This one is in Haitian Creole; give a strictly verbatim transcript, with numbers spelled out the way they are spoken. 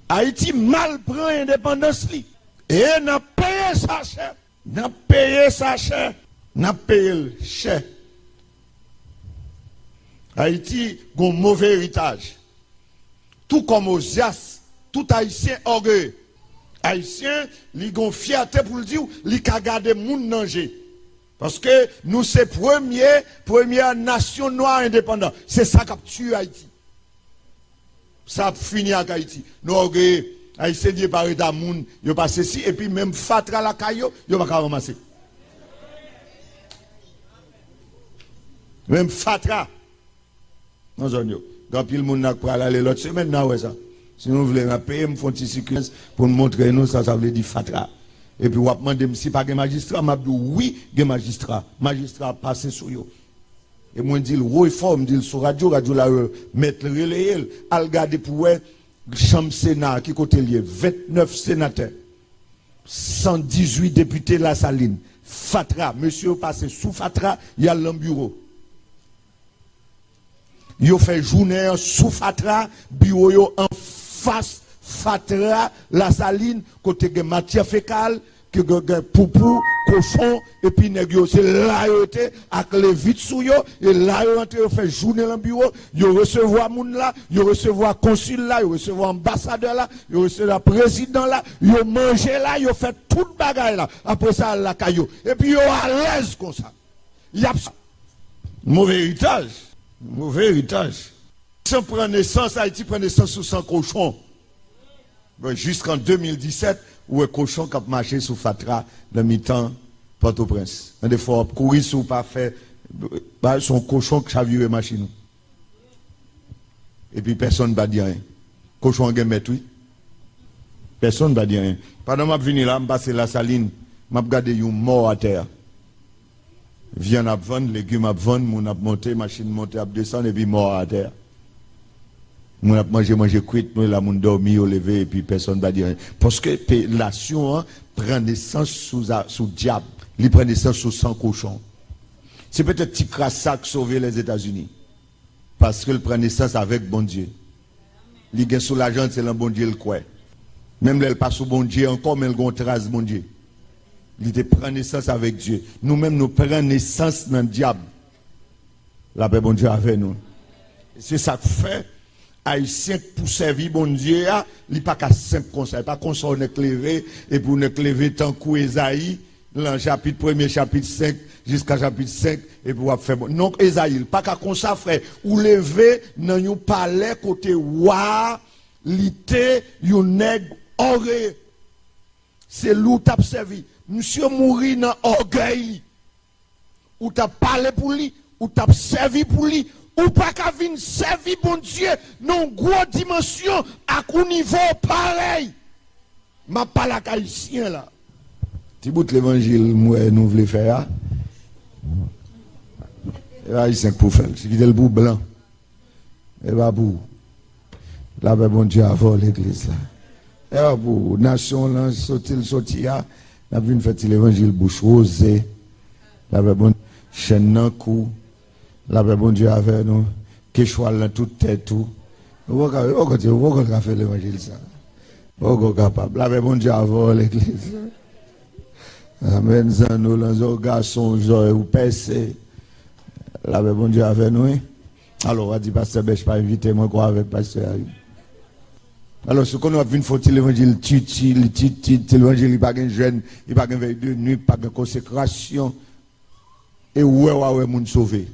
Ayiti mal pran endepandans li. E n ap peye sa chè. N ap peye sa chè. N ap peye l chè. Ayiti gon move eritaj. Tou kòm Ozyas, tout Ayisyen ògeye. Ayisyen, li gon fyète pou l di w, li ka gade moun nan je. Paske nou se premye, premyè nasyon nwa endepandan. Se sa k ap tiye Ayiti. Sa ap fini ak Ayiti. Nou ògeye. Ayisyen di yo pa ret a moun, yo pa sesi, epi menm fatra lakay yo, yo pa ka ranmase. Menm fatra nan zòn yo. Gen anpil moun nan k pral ale lòt semèn, n a wè sa. Si nou vle, n a peye m fè yon ti sikilans pou n montre nou sa sa vle di fatra. Epi w ap mande m si pa gen majistra, m ap di w wi, gen majistra. Majistra ap pase sou yo. E mwen di l wo e fò, m di l sou radyo, radyo la yo mèt releye l. Al gade pou wè chanm Sena a ki kote l ye, vennèf senatè, san dizuit depite Lasalin. Fatra, mesye yo pase sou fatra, y al nan biwo. Yo fè jounen an sou fatra, biwo yo anfas fatra Lasalin, kote gen matyè fekal, ke gen, gen poupou, kochon, epi nèg yo, se la yo te, ak levit sou yo, e la yo rantre, yo fè jounen nan biwo, yo resevwa moun la, yo resevwa konsil la, yo resevwa anbasadè la, yo resevwa prezidan la, yo manje la, yo fè tout bagay la. Apre sa, al lakay yo. Epi yo alèz konsa. Y ap move eritaj. Move eritaj. San pran nesans, Ayiti pran nesans sou san kochon. Bon, jiskan de mil disèt, ou wè kochon k ap mache sou fatra nan mitan Pòtoprens. Nan defwa w ap kouri si w pa fè, ba, se yon kochon k chavire machin ou. Epi pèsonn pa di anyen. Kochon an gen mèt, wi. Pèsonn pa di anyen. Pandan m ap vini la, m pase Lasalin, m ap gade yon mò atè a. Vyann ap vann, legim ap vann, moun ap monte, machin monte ap desann, epi mò a atè a. Moun ap manje, manje kwit, nou la moun dòmi, yo leve, epi pèsonn pa di anyen. Paske pe-, nasyon an pran nesans sou za-, sou dyab, li pran nesans sou san kochon. Se petèt ti kras sa k sove Lèzetazini. Paske l pran nesans avèk Bondye. Li gen soulajman, se nan Bondye l kwè. Menm lè l pa sou Bondye ankò, men l gen yon tras Bondye. Li te pran nesans avèk Dye. Nou menm, nou pran nesans nan dyab. Lapè Bondye avè nou. E se sa k fè, Ayisyen k pou sèvi Bondye a, li pa ka senp konsa. E pa konsa w nèk leve, epi w nèk leve tankou Ezayi, nan chapit premye, chapit senk, jiska chapit senk, epi w ap fè bon. Non, Ezayi, li pa ka konsa, frè. Ou leve nan yon palè kote wa a, li te yon nèg ògeye. Se li w t ap sèvi. Misye mouri nan ògèy li. Ou t ap pale pou li, ou t ap sèvi pou li. Ou pa ka vin sèvi Bondye nan yon gwo dimansyon ak yon nivo parèy. M ap pale ak Ayisyen la. Ti bout levanjil m wè nou vle fè a, e pa Ayisyen k pou fè l. Se kite l pou blan. E pa pou ou. Lapè Bondye avè w, legliz la. E pa pou ou. Nasyon w lan, soti l soti a, n ap vin fè ti levanjil bouch woze. Lapè Bondye, chenn nan kou. Lapè Bondye avè nou. Ke chwal nan tout tèt ou. Ou poko, ou poko, ou poko ka fè levanjil sa. Ou poko kapab. Lapè Bondye avè w, legliz. Amèn. Zanno lan zò gason, zò ou pèse. Lapè Bondye avè nou, wi. Alò, w a di pastè Bèch pa envite mwen kwa avèk pastè a, wi. Alò, si w konnen w ap vin fè yon ti levanjil titi, li titi, ti levanjil, li pa gen jèn, li pa gen vèy de nuit, pa gen konsekrasyon. E ou wè, w a wè moun sove.